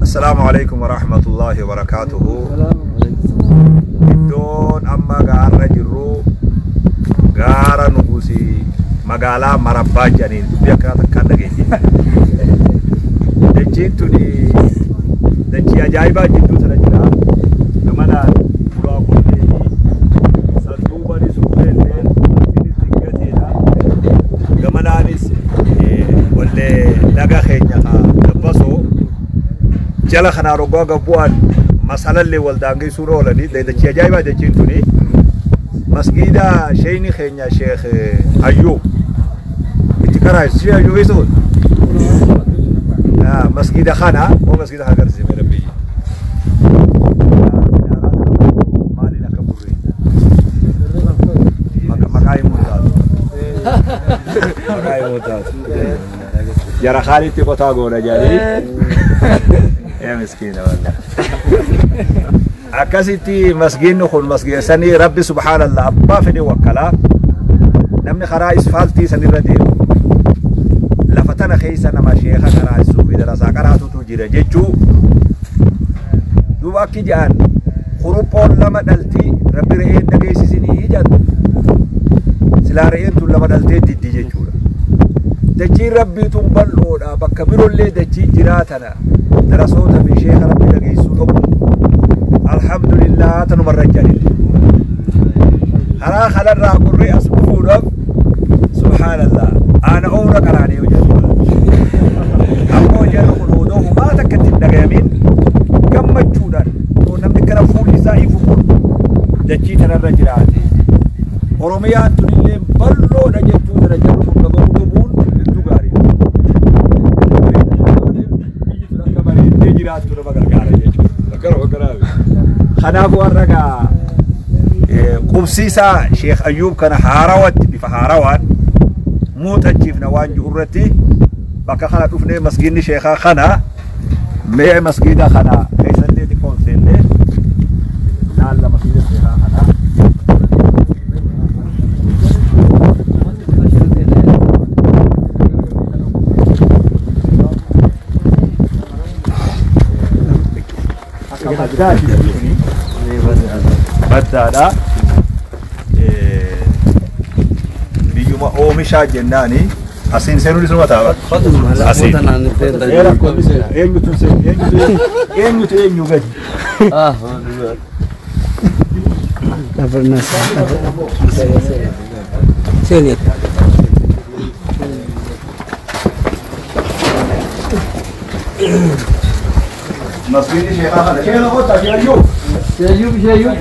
Assalaamu alaikum warahmatullahi wabarakatuhu. Iddoon amma gaarra jirru gaara Nugusi magaalaa Marabbaa jedhaniin dubbii akkanaa takkaan dhageesse. Dachiin tuni dachii ajaa'ibaa jidduu tana jira. Gamanaan ulaa qulleetii, sanduubanis ulleellee, asinis dingateedha. Gamanaanis wallee laga keenya dabbasoo jala kanaan hoggaa gabbu'an masalallee wal daangeessuun oolanii dachii ajaa'ibaa dachiin tuni. Masgiida sheeyni keenya Sheekh Ayyuub itti karaa Sheekh Ayyuub eessa kun? Masgiida kana oo masgiida kana agarsiisame rabbi. Maaliin akka burreessa? Maqaa himuu taatu. Maqaa himuu taatu. Jara kaanitti qotaa goona jedhanii. Ee miskiina wallah. Akkasitti masgiinni kun masgiida sanii Rabbi subhaanallah abbaa fedhe wakkalaa namni karaa isfaaltii sanirra deemu lafa tana keessa nama sheeka qaraasisuu fi darasaa qaraatutu jira jechuu duuba akki jedhan kuruphoon lama dhalti Rabbi re'een dhageessisinii jedhan silaa re'een tun lama dhaltee diddi jechuudha. Dachiin Rabbii tun bal'oodha bakka biroollee dachii jiraa tana darasoota fi sheeka Rabbi dhageessisuu qabu. Alhamdulillah tanumarra jedhanille. Karaa kanarraa gurri as dhufuudhaaf subhaanallah ana oona qaraanee yoo jedhu. Ammoo jedhu kun odoo humaa takka itti hin dhagayamin gammachuudhaan namni kana fuulli isaa ifu kun dachii tanarra jiraate. Oromiyaan tunillee bal'oodha jechuu tana jedhu kun dhaga'uu dhabuun hedduu gaariidha. Biyyi tun akka bareeddee jiraattu nama gargaara jechuudha. Kanaafuu har'a gaa qubsiisaa Sheekh Ayyuub kana haarawatti bifa haarawaan muuxachiifna waan jiru irratti bakka kana dhufnee masgiinni sheekaa kana mee masgiida kana keessallee xiqqoo seennee laalla masgiida sheekaa kana. Akka maddaati kuni baddaadha. Biyyuma oomishaa jennaani asiin seenuun isuma ta'a. Asiin. Eenyutu eenyutu eenyu gadi. Masgiidni sheekaa kana. Sheeka kottaa Sheekh Ayyuub. Sheeyyuub sheeyyuub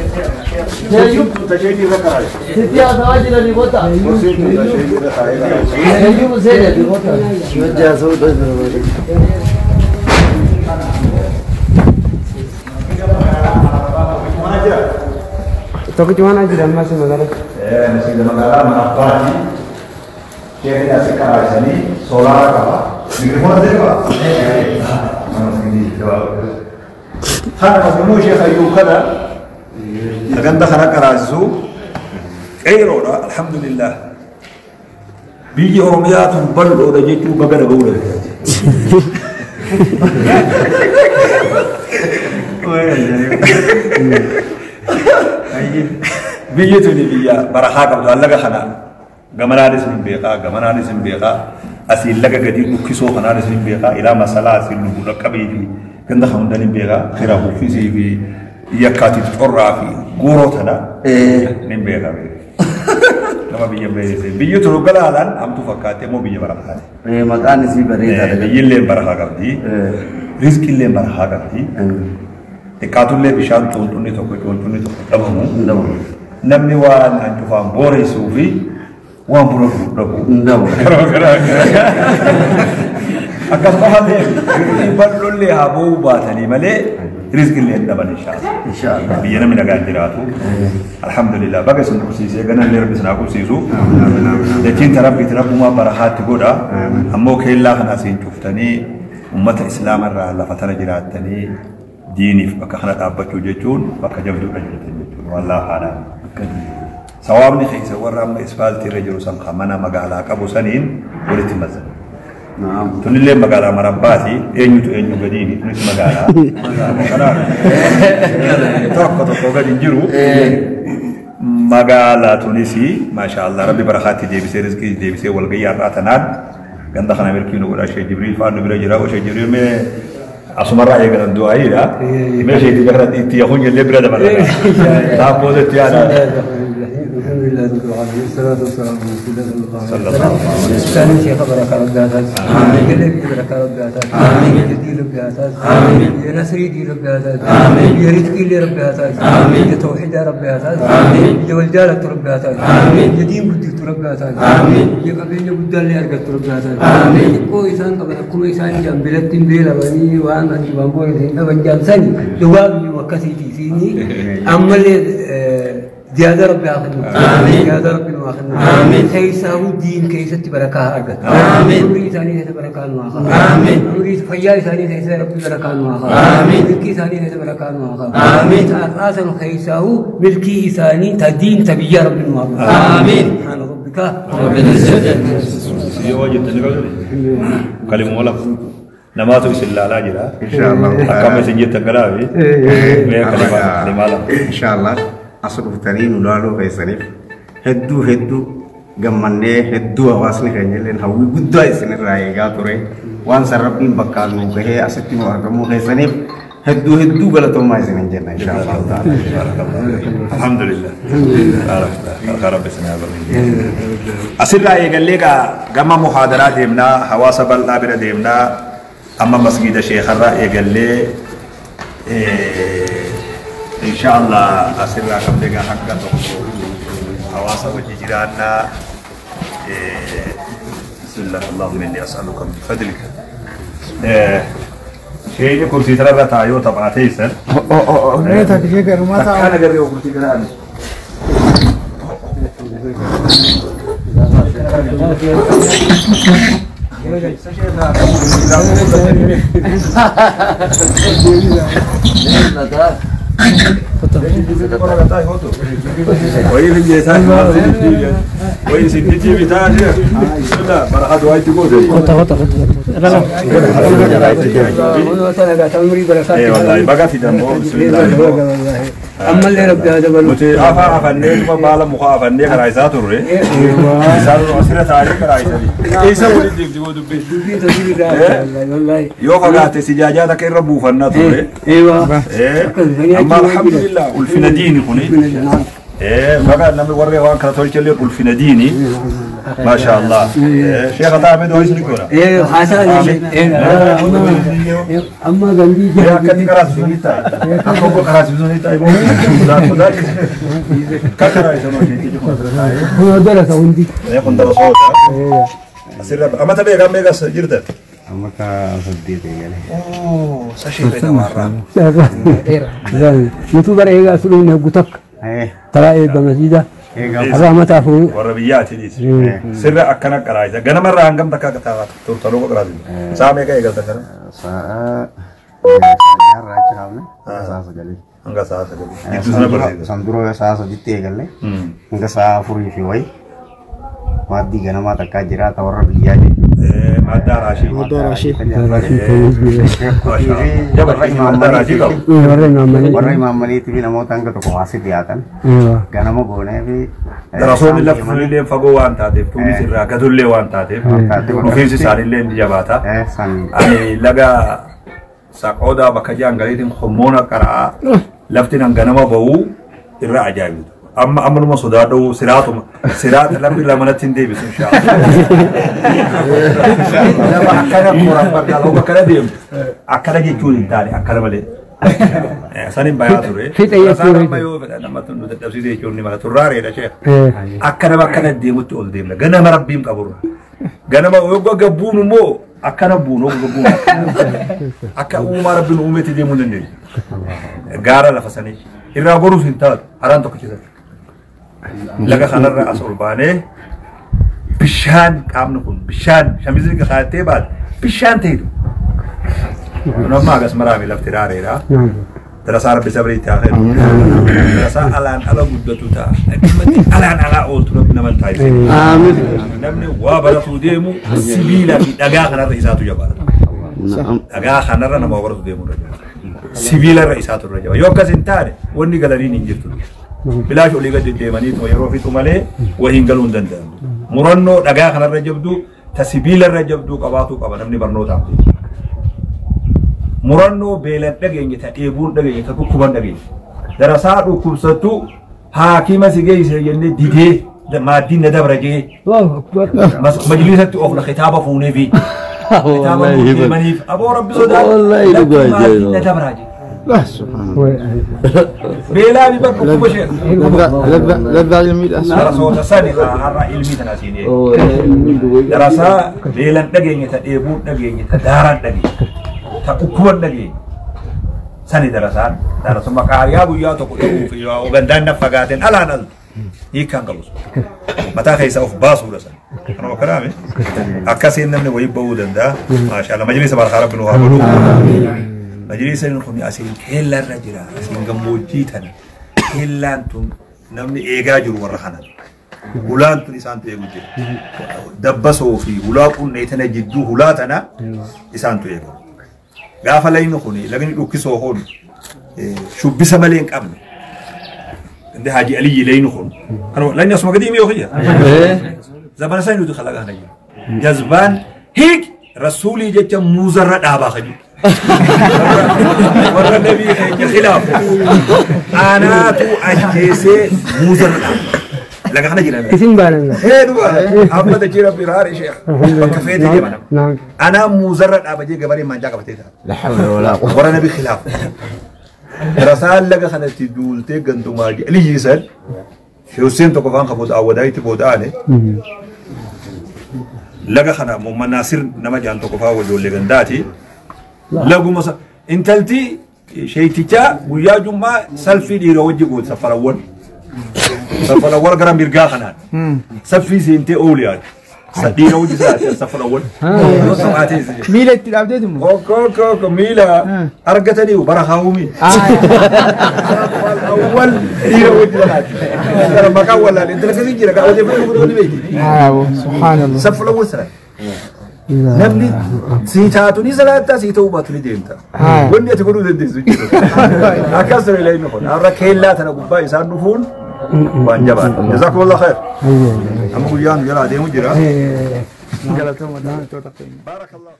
sheeyyuub Tasheetii irra karaa. sitti haasawaa jiranii kottaa. Tasheetii irra taa'ee karaa. Sheeyyuub seenee kottaa. Tokkichi waan jira ammas magaalaa. Masgiida magaalaa mana abbaati. Sheekni asi karaasanii soolaara qaba. Mikrofoona ta'e qaba. Kana masgiidni Sheekh Ayyuub kana saganta kana karaasisu qeeroodha alhamdulillah. Biyyi Oromiyaa tun bal'oodha jechuu baga dhaga'uu dandeenya. Biyyi tuni biyya barakaa qabdu laga kana gamanaanis hin beekaa gamanaanis hin beekaa asiin laga gadi dhukkisoo kanaanis hin beekaa ilaa masalaa asiin lubbuu dhaqqabii fi ganda kan hundan hin beekaa kiraa uffisii fi yakkaatiif corraa fi guuroo tana hin beekaa. Nama biyya beeksise biyyi tun galaalaan hamtuu fakkaattee immoo biyya barakaati. Maqaan isii bareedaadha. Biyyillee barakaa qabdi. Rizqillee barakaa qabdi. Xiqqaatullee bishaan cuunxunni tokko cuunxunni tokko dhabamu. Namni waan hancufaan booreessuu fi waan buna dhugu dhabu. Akkasumallee bal'oollee haa boo'uu baatanii malee rizqillee hin dhaban inshaallah. Biyya namni nagaan jiraatu. Alhamdulillah baga isin qubsiisee ganallee rabbi isin haa qubsiisu. Dachiin ta rabbiiti rabbumaa barakaatti godha. Ammoo keellaa kana asiin cuftanii ummata islaamarraa lafa tana jiraattanii diiniif bakka kana dhaabbachuu jechuun bakka jabduudha jirtan jechuudha. Wallaahi haadha. Sawaabni keessa warra amma isfaaltii irra jiru san kan mana magaalaa qabu saniin walitti mazan. Tunillee magaalaa Marambaati. Eenyutu eenyu gadiini? Tunis magaalaa. Kanaaf tokko tokko gadi hin jiru. Magaalaa tunis maashaallah Rabbi barakaatti deebisee rizqii deebisee walgayii har'aa tanaan ganda kana milkii nu godha. Sheekh Jibriil faan nu bira jira. Sheekh Jibriil mee asumarraa eegalan du'aayiidha. Mee sheekh Jibriil itti yahuun jennee bira dabarra. Taappoo itti yaada. الحمد لله رب العالمين، والصلاة والسلام على رسول الله صلى الله عليه وسلم. ثاني شيخ بركة ربي أساس. آمين. قلبي بركة ربي أساس. آمين. جدي ربي أساس. آمين. يا نصري دي ربي أساس. آمين. يا رزقي اللي ربي أساس. آمين. يا توحيد ربي أساس. آمين. يا والجالة ربي أساس. آمين. يا دين بدي ربي أساس. آمين. يا قبيلة بدي اللي أرجع ربي أساس. آمين. كو إنسان قبل كم إنسان جنب بلتين بيلا بني وأنا جوان بوري أبن جانسني جوابي وكسيتي سيني أمل زيادة ربي آخرنا. آمين. زيادة ربي آخرنا. آمين. كيسه الدين كيسة بركة أرجع. آمين. عمري ثاني كيسة بركة آخر. آمين. عمري فيا ثاني كيسة ربي بركة آخر. آمين. ملكي ثاني كيسة بركة آخر. آمين. أساسا كيسه ملكي ثاني تدين تبيا ربي آخر. آمين. سبحان ربك رب العزة. يواجد تنقل كلمة ولا نماتو سلالا جرا. إن شاء الله. أكمل سنجد تقرأي. كلمة إن شاء الله. أصدقتني نلالو فيسنيف هدو هدو جمّني هدو أواسني خنجلين هوي بدو إسني رأيجا توري وان سربين بكال نوجه أستي ماركمو فيسنيف هدو هدو غلطو ما إسنين جنا إن شاء الله تعالى. الحمد لله. الحمد رب سنة أصل رأيجا ليك جمع محاضرات ديمنا حواس بالله ديمنا أما مسجد الشيخ الرأيجا لي إن شاء الله أصل رقم دقة حقا حواسة وجيراننا. بسم الله اللهم إني أسألك من فضلك. شيء كرسي ترى تايو طبعا تيسر. أنا قريب كرسي كلام. الحمد لله ulfina diini kuni baga namni warri waan kana tolchellee ulfina diini maasha Allah sheekha Ahmed hoy sini gora hasan amma gandi akkatti karaa suni ta'i akkoo karaa suni ta'i kakara isa no sheeti huwa darasa hundi kun darasoota asirra amata beekaa meeqas jirtan amma ka saddeet eegale oo sashee warra nutu bara eegaa suluun gutak tara eebba masjida arraa afu warra biyyaatiinis sirra akkana qaraayisa ganamarraa hangam takka akka taa'aa turtaloo qaraayisa saa meeqa eegalta kana sa'a jaarraa achi haafne sa'a sagalii hanga sa'a sagalii jidduu sana barreessa san dura sa'a sadiitti eegalle hanga sa'a afurii fi wayi maaddii ganamaa takkaa jira ta warra biyyaa jechuudha. Madda Rashid. Madda Rashid. Warra imaammaniitii fi namoota hanga tokko waasi dhiyaatan ganama goonee fi Darasoonni lafti fagoo waan taateef tuunis irraa gadullee waan taateef dhufiinsi isaaniillee ni jabaata. Ani laga saqoodaa bakka jaangaliitiin hommoona qaraa lafti nan ganama ba'uu irraa ajaa'ibu. amma ammanuma sodaadhu siraatuma siraata lammi lamanatti hin deebisu inshaallah. Nama akkana koran bargaala akkana deemu akkana jechuun hin taane akkana malee. Sanin bayaa ture. Isaan amma yoo fedhan namatti nu dadhabsiise jechuun ni mala turraareedha sheekh. Akka nama akkana deemutti ol deemna ganama rabbiin qaburra. Ganama yoo gabbuun immoo akkana buun yoo gabbuun akka uumaa rabbiin uumetti deemuu dandeenya. Gaara lafa sanii irraa boruuf hin taatu haraan tokko keessatti. Laga kanarra as ol baanee bishaan qaamni kun bishaan shamizii kaatee baate bishaan ta'etu. Kun amma agas maraami lafti raareedha. Darasaa rabbi sabrii itti haa kennu. Darasaa alaan ala guddatu ta'a. Dhimmatti alaan alaa ooltu rabbi nama hin taasisu. Namni waa baratuu deemu sibiilaa fi dhagaa kanarra isaatu jabaata. Dhagaa kanarra nama waa baratu deemu irra jaba. Sibiilarra isaatu irra jaba. Yoo akkas hin taane wanni galaniin hin jirtu. Bilaash olii gadi deemanii yeroo fixu malee wahiin galuu hin danda'amu. Murannoo dhagaa kanarra jabduu ta sibiilarra jabduu qabaatuu qaba namni barnootaaf deemu. Murannoo beelan dhageenye ta dheebuun dhageenye ta dhukkuban dhageenye. Darasaa dhukkubsattu haakima si geesse jennee didee maaddiin na dabra jee majlisatti oofna kitaaba fuunee fi kitaaba deemaniif aboo rabbi sodaa maaddiin na dabraa jee. Beelaa bi bakka dhukkuba ishee. Darasoota sani har'a ilmii tana siin eegu. Darasaa beelan dhageenye ta dheebuun dhageenye ta daaraan dhageenye ta dhukkuban dhageenye. Sani darasaan darasuma qaariyaa guyyaa tokko dhabuuf yoo gandaan na fagaateen alaan altu hiikkaan qabu. Mataa keessaa of baasuudha sana. Kanuma kanaame akkasiin namni wayii ba'uu danda'a. Maashaallah majlisa barakaa rabbi nu haa godhu. Majlisa kun asiin keellarra jira asiin gammoojjii tana keellaan tun namni eegaa jiru warra kana. Hulaan tun isaantu eegu jira. Dabbasoo fi hulaa qunnee tana jidduu hulaa tana isaantu eegu. Gaafa lagni kun lagni dhukkisoo kun shubbisa malee hin qabne. Inde Haji Aliyyi lagni kun. Kanuma lagni asuma gadi himi yoo kiyya. Zabana sani nuti kalaqa kana jiru. Jazbaan hiik rasuulii jecha muuzarra dhaabaa kan jiru. Warra nabii keenya khilaafu. Anaatu ajjeesee muuzarra dhaaba. Laga kana jira. Isin baanan. Hee duba. Amma dachee rabbi raari sheekh. Bakka feete deema nama. Anaa muuzarra dhaaba jee gabaree maanjaa qabatee ta'a. La hawla wala quwwata. Warra nabii khilaafu. Rasaan laga kanatti duultee gandumaa Aliyyi san Hussein tokko faan qabu awwadaayitti booda'ane. Laga kana Muhammad Nasir nama jaan tokko faa ijoollee gandaati. Laguma intalti sheeytichaa guyyaa jummaa salfii dhiira wajji goote saffarawwan. Saffarawwan gara mirgaa kanaan. Saffii seentee ooliyaa. Dhiira wajji saffarawwan. Miila itti dhaabdeetu moo? Okko miila argatanii bara haawumi. Awwal dhiira wajji salaati. Gara maqaan wallaalee intala akkasii jira gaa odeeffannoo godhuu ni beekti. Subhaanallah. Saffarawwan salaati. Namni si taatu ni salaata si ta'uu baatu ni deemta. Wanni ati godhuu dandeessu jiru. Akkas ture ilaahi kun har'a keellaa tana gubbaa isaan dhufuun waan jabaadha. Jazakumullah khair. Amma guyyaan jalaa deemu jira. Galatooma daawwattoota keenya. Barakallahu.